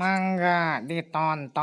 Mangga ditonton.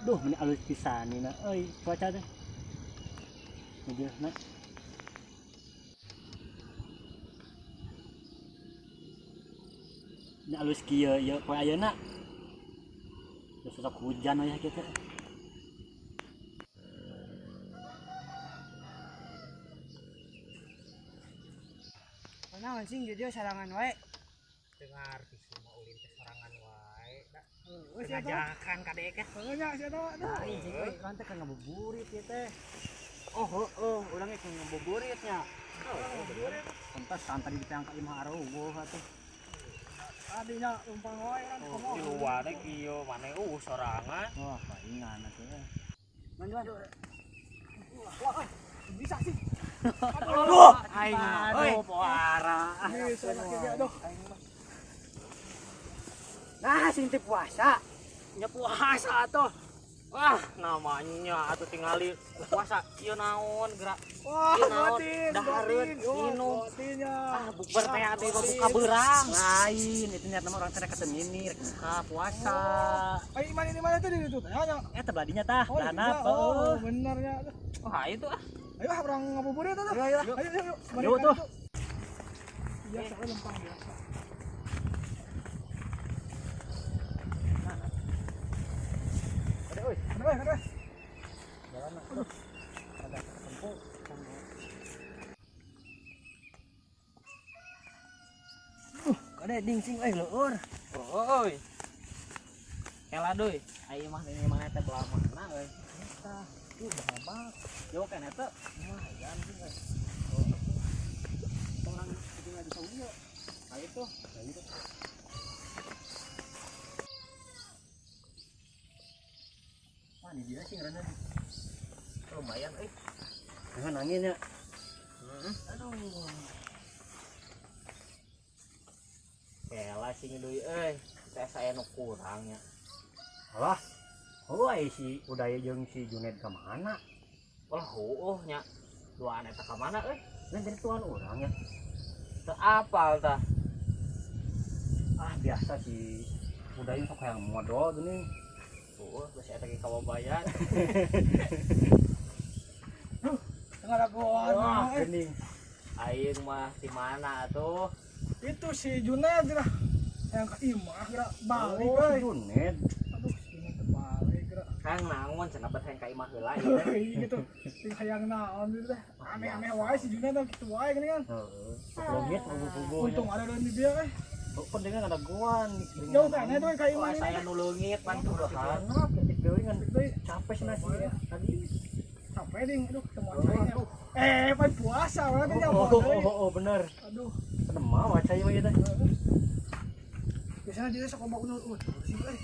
Duh, meni alus pisan nih euy cuaca teh. Na. Ini alus kieu ieu poe ayeuna. Geus sok hujan aya kieu teh. Naon sing di dieu sarangan wae. Teu ngarti sih mah ulin teh sorangan wae. Da. Ngajakan ka deek. Heuh nya sia teh. Lain sih euy, urang teh keur ngabuburit ieu teh. Oh heueuh, urang ge keur ngabuburit nya. Pantesan tadi diteang ka imah aruweuh atuh. Tadinya numpang wae kan komo. Di luar teh kieu maneh sorangan. Wah, palingan atuh. Lanjut. Wah, bisa sih. Aduh, aing euy poara. Bisa kieu aduh. Nah, sing teu puasa. Nya puasa atuh. Wah, namanya atuh tingali puasa ieu naon gerak. Wah, Ieu naon gotin, dahareun minum. gotinnya. Ah, bukber teh atuh buka beurang. Lain, itu niat nama orang teh rek ini rek buka puasa. Ai iman ini mana teh di ditu teh nya. Eta beladinya tah, Oh, belah di dinya. apa? Oh, bener nya. Wah, itu ah. Ayo ah urang ngabuburit atuh. Ayo, ayo. Ayo, ayo, ayo. Yuk tuh. Biasa we lempang biasa. Ada euy. Ada we, ada we. Jalan aduh. Ada ketemu. Kade ding sing euy leueur. Oi. Kela deui. Ai mah ini mana teh belah mana euy. Eta, udah hebat. Jauh kan eta? Lumayan sih euy. Orang itu nggak bisa ieu. Ayo tuh. Ayo tuh. Wah, ini dia sih ngaranna. Lumayan euy. Jangan angin ya. Heeh. Aduh. Kela sing deui euy. Teh saya nu kurang nya. Alah. Oh, ai si Uday jeung si Junet ka mana? Wah, heueuh nya. Duaan eta ka mana euy? Lain dari tuan urang ya. Teu apal tah. Ah, biasa si Uday sok hayang modal geuning. Heueuh, geus eta ge kawabayan. Tengah laguan. Wah, geuning. Aing mah di mana atuh? Itu si Junet geura. Yang ke imah geura balik Oh, si euy. Junet. Aduh, si Junet teh balik geura. Kang naon cenah bet hayang ka imah heula ieu teh. Euy gitu. Sing hayang naon gitu teh. Aneh-aneh wae si Junet teh kitu wae geuning kan. Heeh. Sok leungit pugu-pugu. Untung ada di dia euy. Kok dengan ada guan. Jauh kan itu ka imah Wah, ini. saya nu leungit pan Udah hanap, ketik deui ngan Deui. capek sih nasi ya. Tadi. Capek ding, aduh ketemu cainya. Pan puasa berarti nya Oh, oh, oh, oh, bener. Aduh, Bener mau cai mah kita. biasanya dia sok loba unul sih euy.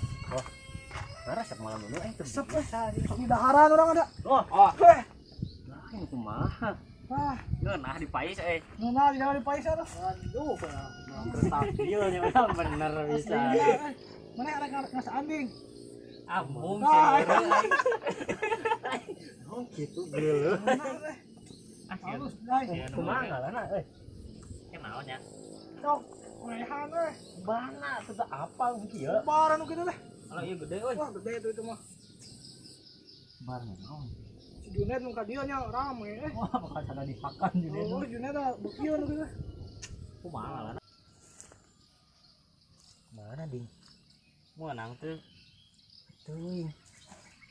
Nah, resep malam dulu teu Resep, biasa. Sok di daharan orang ada. Oh, Oh, Weh, nah ini kumaha? ah, ngeunah di pais euy. ngeunah di dalam di pais atuh. Aduh, stabilnya bener bisa. Asli, eh. Mana ada ngasaan ding? Ambung sih. Oh gitu geuleuh. Halus dai. Kumaha ngalana euy? Naon nya? Sok korehan euy. Bana teu apal kieu. Lebaran nu kitu teh. Kalau ieu gede euy. Wah, gede itu mah. Bar naon? Si Junet nu ka dieu nya rame eh. Wah, bakal sada dihakan Junet. Oh, Junet teh bekieu nu kitu. Kumaha ngalana? Mana ding? Meunang teu. Teuing.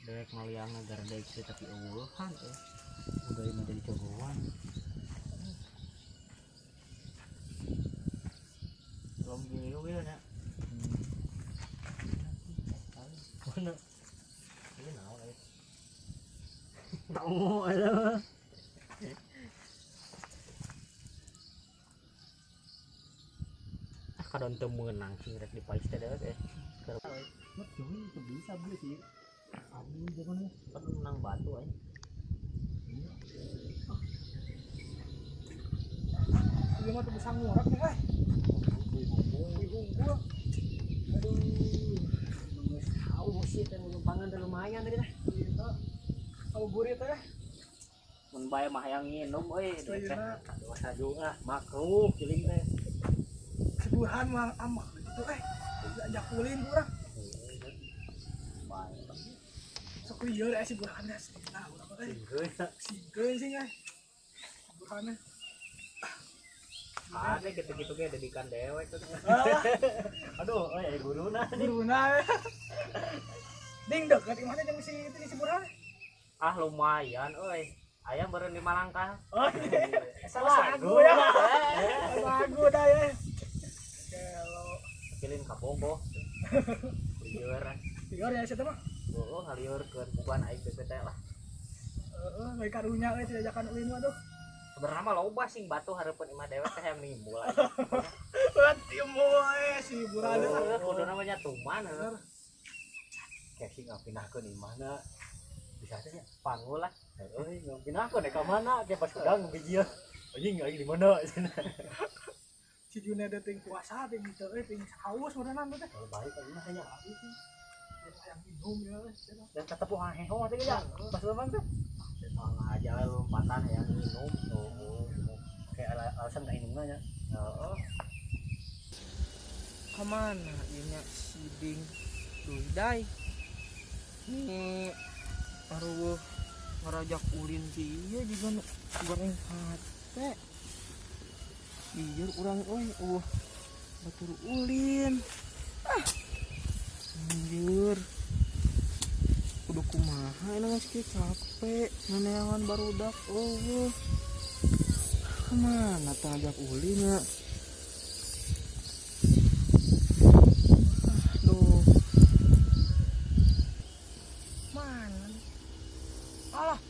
Dewek maliang ngagardeg sih tapi eueuhan euy. Udah ini jadi jagoan. Belum gini we nya. Mana? Ini naon euy? Tahu ada mah. Ah kadon teu meunang sing rek dipais teh dewek eh. Betul, itu bisa beli sih. Aduh, jangan Kan menang batu euy. Ieu mah teu bisa ngurek nih eh. Hungkul. Aduh, geus haus sih teh lumpangan teh lumayan tadi teh. Iya. Ngabuburit teh. Mun bae mah hayang nginum euy dewek teh. Aduh, saju ah, makruh ciling teh. Si Burhan mah amah gitu eh. Diajak ulin urang. Sok lieur eh si Burhan teh. Nah, urang teh. Singkeun sih eh. Burhan teh. Ada gitu-gitu ge dedikan dewek tuh. Aduh, euy guruna. Guruna. Ding deket imahna jeung si itu si Burhan. Ah lumayan euy. Aya beureun 5 langkah. Oh, salah lagu ya. Lagu dah ya. Kalau Kilin ka Bogo. Lieur. lieur ya situ mah. Heeh, ngaliurkeun bukan aing BPT lah. Heeh, we karunya we diajakan ulin mah tuh. Sebenarnya mah loba sing batu hareupeun imah dewek teh hayang nimbul aing. Timbul we si Burhan. Heeh, kuduna mah nya tuman heuh. Kayak sih ngapindahkeun imahna. Bisa teh nya. Panggul lah. Euy, ngapindahkeun ka mana? Kayak pas kudang bijieun. Anjing aing di mana? Si Junet teh puasa teh gitu euy, ting haus meureunnan teh. Kalau baik aing mah nya. Hayang minum ya. Dan tetep heho teh ya. Pas leman teh. Aja lompatan hayang minum. Oh, kayak alasan ka inumna nya. Heeh. Kemana ieu nya si Ding Duidai? Nih aruh ngarajak ulin si ieu juga nu goreng hate. Lieur urang euy, eueuh batur ulin. Ah. Lieur. Kudu kumaha ini geus kieu capek neneangan barudak eueuh. Kemana teh ngajak ulin ya? Aduh. Mana nih? Alah.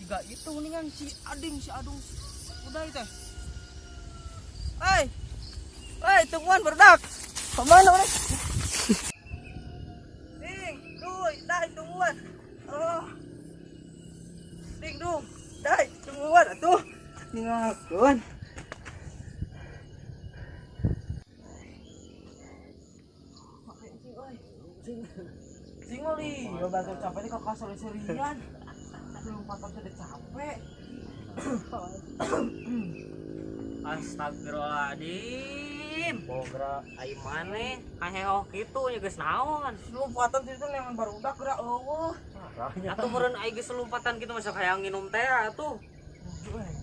Juga itu mendingan si Ading, si Adung, si Uday teh. Hei. Hei, tungguan barudak. Kemana orang? Ding, duy, dai, tungguan. Oh. Ding, dung, dai, tungguan atuh. Ninggalkeun. Sing oli, yo bakal capek nih kakak sore-sorian. Lompatan teh udah capek. Astagfirullahaladzim. Bogra Ai maneh kaheoh kitu nya geus naon. Lompatan itu neangan barudak gerak eueuh. Atuh meureun ai geus lompatan kitu masa hayang nginum teh atuh.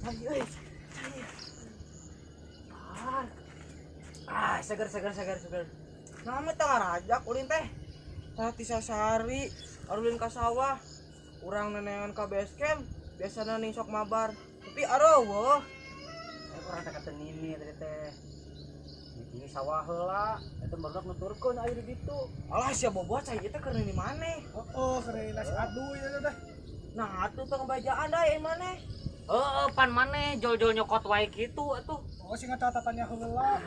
Cai euy. Cai. Ah, seger seger seger seger. Nah, mah teh ngarajak ulin teh. Tah ti sasari arulin ka sawah. Urang neneangan ka base camp, biasana ning sok mabar. Tapi areueuh. Urang teh katenini tadi teh. Di sawah heula, eta barudak nuturkeun aya di ditu. Alah sia boboh cai ieu teh keur di maneh. Oh, keur nasi adu ieu teh. Nah, atuh teh ngebajaan da ieu maneh. Heeh, pan maneh jol-jol nyokot wae kitu atuh. Oh, sing catatannya heula.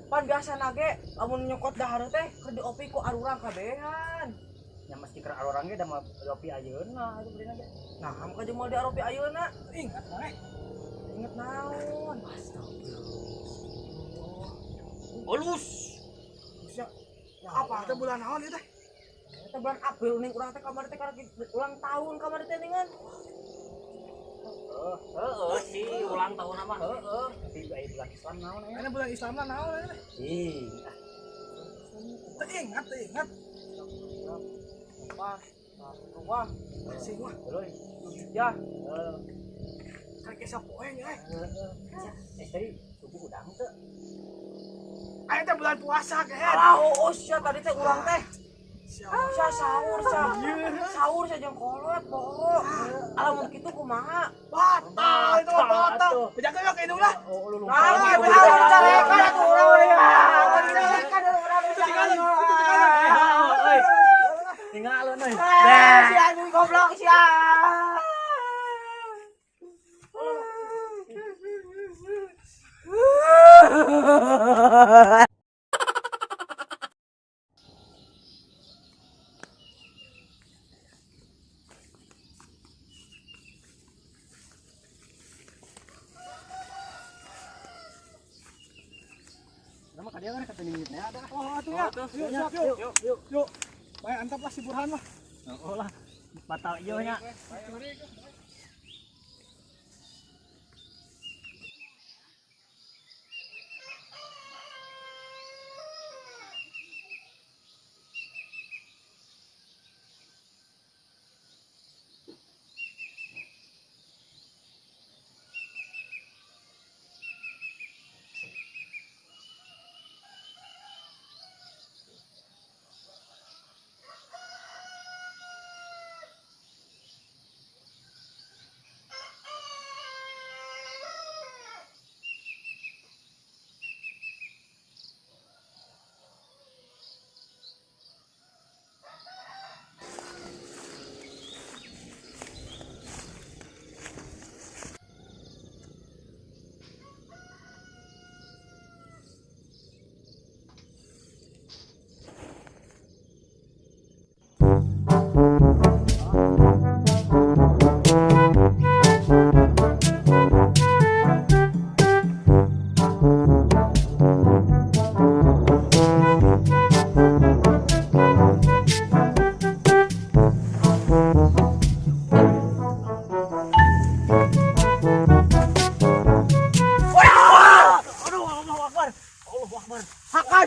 Pan biasana ge lamun nyokot dahar teh keur diopi ku arurang kabehan. Ya mesti keur arurang ge da mah diopi ayeuna atuh beurina ge. Nah, maka jeung moal diaropi ayeuna. Ingat maneh. Ingat naon? Alus. Bisa. Apa teh bulan naon ieu teh? Eta bulan April ning urang teh kamari teh karek ulang tahun kamari teh ningan. Heeh sih ulang tahun mah heeh. Tapi aya bulan Islam naon aya? Aya bulan Islam lah naon aya? Ih. Teu ingat, teu ingat. Wah, wah, Sing wah. Ya. Heeh. Karek sapoe nya. Eh tadi subuh udang teu. Aya teh bulan puasa kehed. Alah, oh sia tadi teh urang teh. Sia sahur sia. Sahur sia jeung kolot bohong. Alah mun kitu kumaha? Batal itu mah batal. Bejakeun yuk ke indung lah. Oh, lu Nah, bejakeun carekan atuh urang ya. Carekan urang Tinggal tinggal euy. Si anjing goblok sia. Nama ka dia kan kata mingitnya ada. Oh, atuh ya. Yuk, siap yuk. Yuk, yuk. Bae antap lah si Burhan lah. Oh lah, batal ieu nya.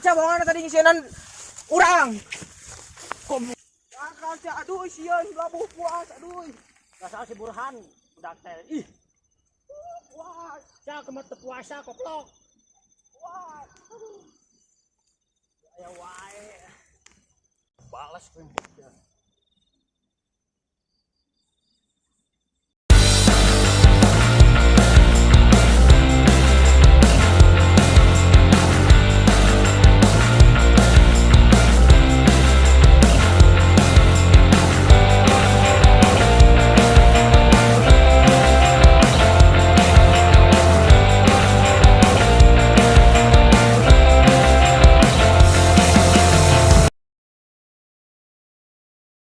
Kaca tadi ngisianan urang. Kaca aduh sieun labuh puas aduh. Kasal si Burhan budak teh. Ih. Puas. Sia kumaha teu puasa koplok. Puas. Aduh. Aya wae. Balas kuing.